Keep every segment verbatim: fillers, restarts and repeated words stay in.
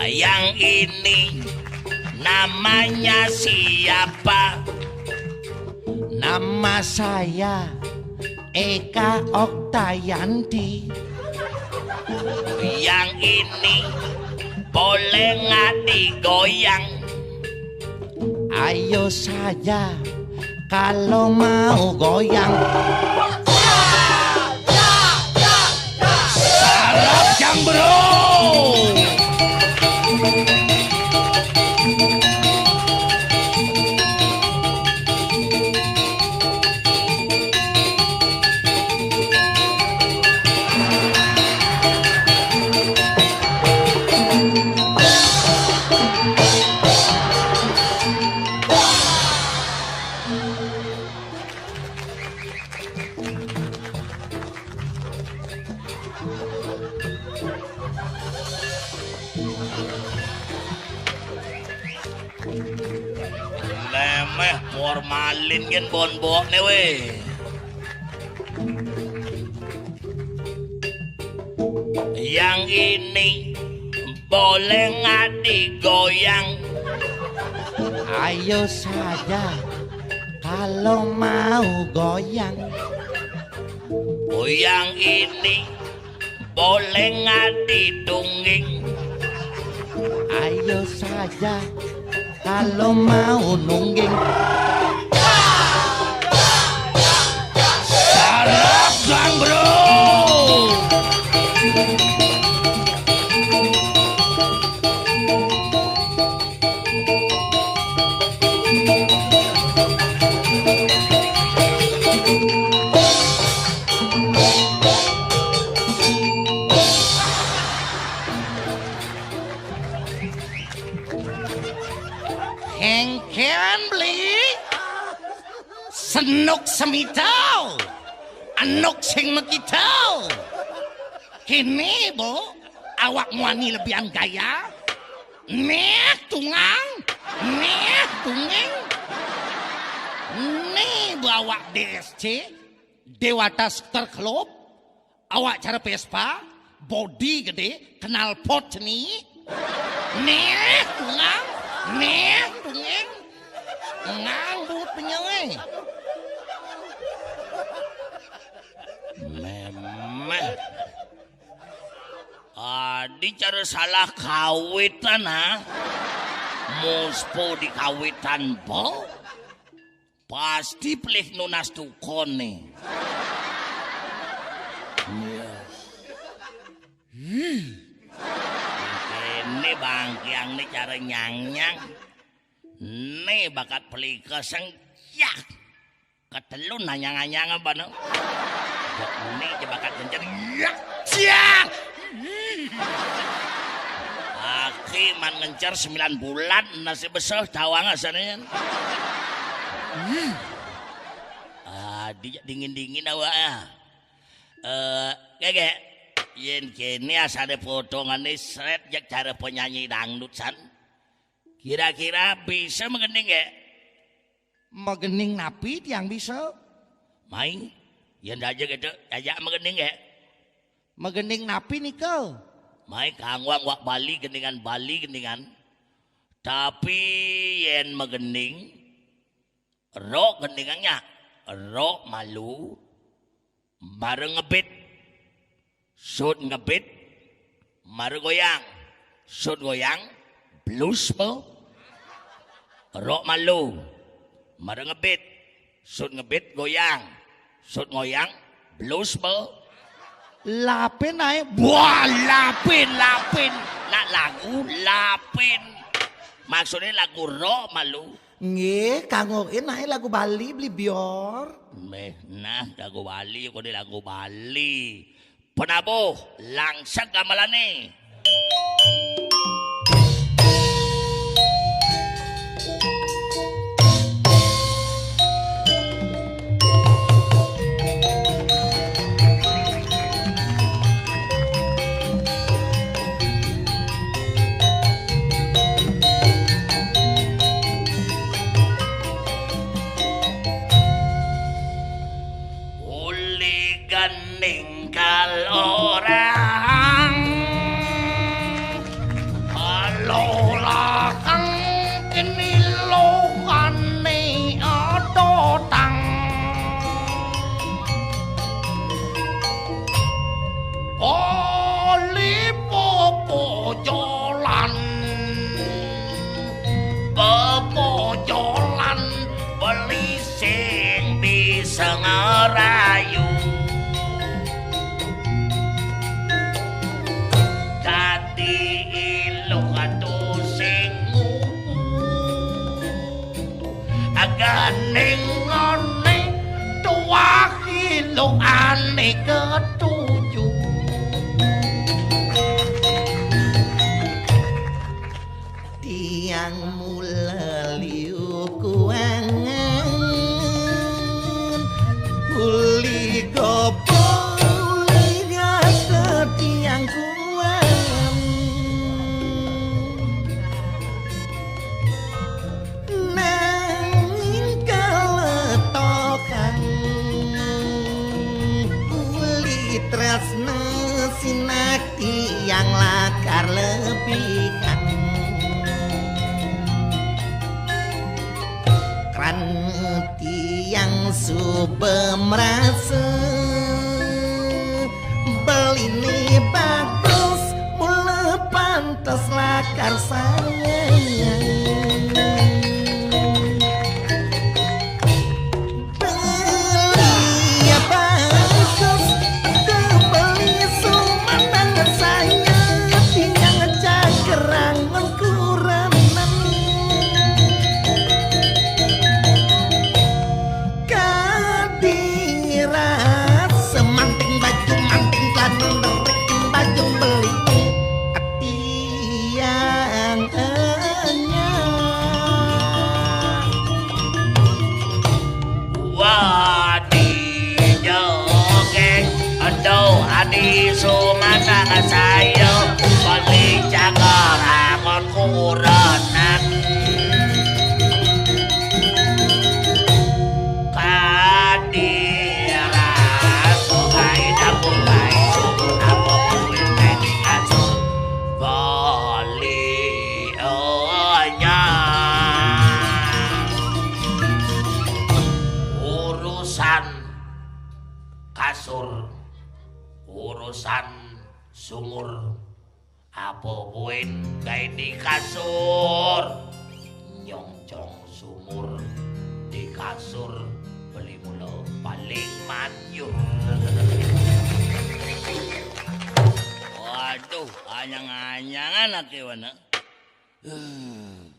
Yang ini namanya siapa? Nama saya Eka Oktayanti. Yang ini boleh nggak digoyang? Ayo saja kalau mau goyang. Sarap jambro. Lemeh formalin gen bon bokne we. Yang ini boleh nggak digoyang? Ayo saja kalau mau goyang. Oh, yang ini boleh nggak ditungging? Ayo saja kalau mau nungging. Sarap gang bro. Hengkean beli senuk semitau, enuk sing mekitau. Kini bu, awak muani lebihan gaya. Nih tunggang, nih tungging. Nih bu awak D S C, Dewata Skuter Club. Awak cara Vespa, bodi gede, knalpot ceni. Nih tunggang, nih tungging. Ngang buut penyoi. Memeh. Adi cara salah kawitan ha. Muspo di kawitan bo. Pasti pelih nunas tukon nih. Iya. Ini bangkiang nih cara nyang-nyang. Nih bakat pelih keseng. Ya. Ketelun nanyang-anyang apa no? Ini aja bakat gencer. Ya. Ciang. Aki man ngencer sembilan bulan nasi besar tawang asannya. Ah, di, dingin-dingin awak ya. Eh, gege. Yen kene asale potongan sret jak cara penyanyi dangdut san. Kira-kira bisa megening gak? Megening napi tiang bisa? Mai, yen aja gitu, aja megening gak? Megening napi nika? Mai kangwang wak Bali gendingan Bali gendingan. Tapi yen megening, rok gendingannya, rok malu, mara ngebit, sut ngebit, mara goyang, sut goyang, blues mo, rok malu, mara ngebit, sut ngebit goyang, sut ngoyang, blues mo. Lapin ae, wah lapin, lapin, nak lagu lapin. Maksudnya lagu rok malu. Nggih, kanggo enak lagu Bali beli bior. Meh, nah lagu Bali, kok lagu Bali. Penabuh, langsung gamelane. Uli ganing Kalorahang, kalorahang kini lohane adotang. Bali popojolan, popojolan beli sing bisa ngerayu. Dadi iluh atu sing nguwu. Aganing ngene tuah iluh ane ketuju. Tiang mula liu kuangan, uli gopo, uli gata tiang kuangan. Nanging kaletokan, uli tresna sinah tiang lakar lebihan. Krana tiang suba marasa beline bagus, mula pantes lakar sayang. Beli ya bagus, beli sumandang saya, tiang cakerang kuranan. Kadirat semanting baju manting telah nang derik baju beli. Tiang enyang. Wadi joget, aduh, adi sumanang saya, beli cagar angon kuranan. Kadirat, sogai dapur baik, syukur apa pun tadi kasur. Bali enyang. Urusan kasur, urusan sumur. Apa buin gae di kasur? Nyongcong sumur di kasur beli mula paling manjur. Waduh, anyang-anyangan ake wana. Eh,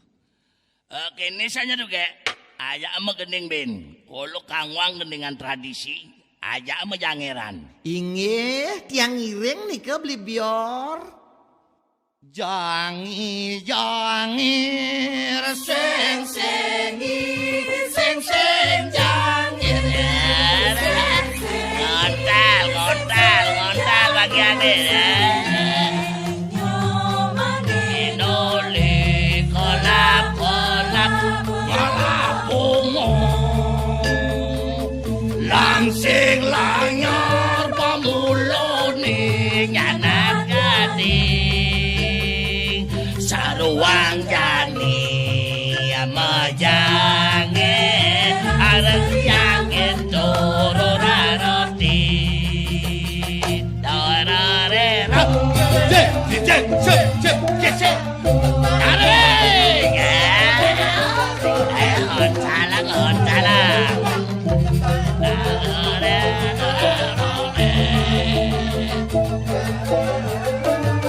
kene sanya tu, Kek. Aja ama gending bin. Kolo kangwang gendingan tradisi. Aja ama jangeran. Inggih, tiang ngiring nika beli bior. Jangi, jangir, sing, singi, sing, sing, jangir, sing, sing. Ngontal, ngontal, ngontal bagiane, ya. Inuli kelap-kelap, malah bungo. Langsing lanyar pamulane nyanak gading. Saruang jani majange, areng jangin turun roti. Dororero. Cek, cek, cek, cek, cek, cek. Tarik. Ya. Ayo, oncalang, oncalang.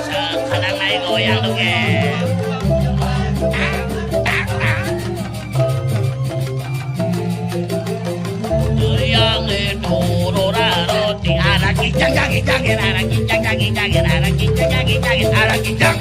Sekarang naik goyang tuh, Kek. Goyang itu, rora, roti, arah kijang, jang, kijang, arah kijang, jang, kijang, arah kijang, jang, kijang, arah kijang.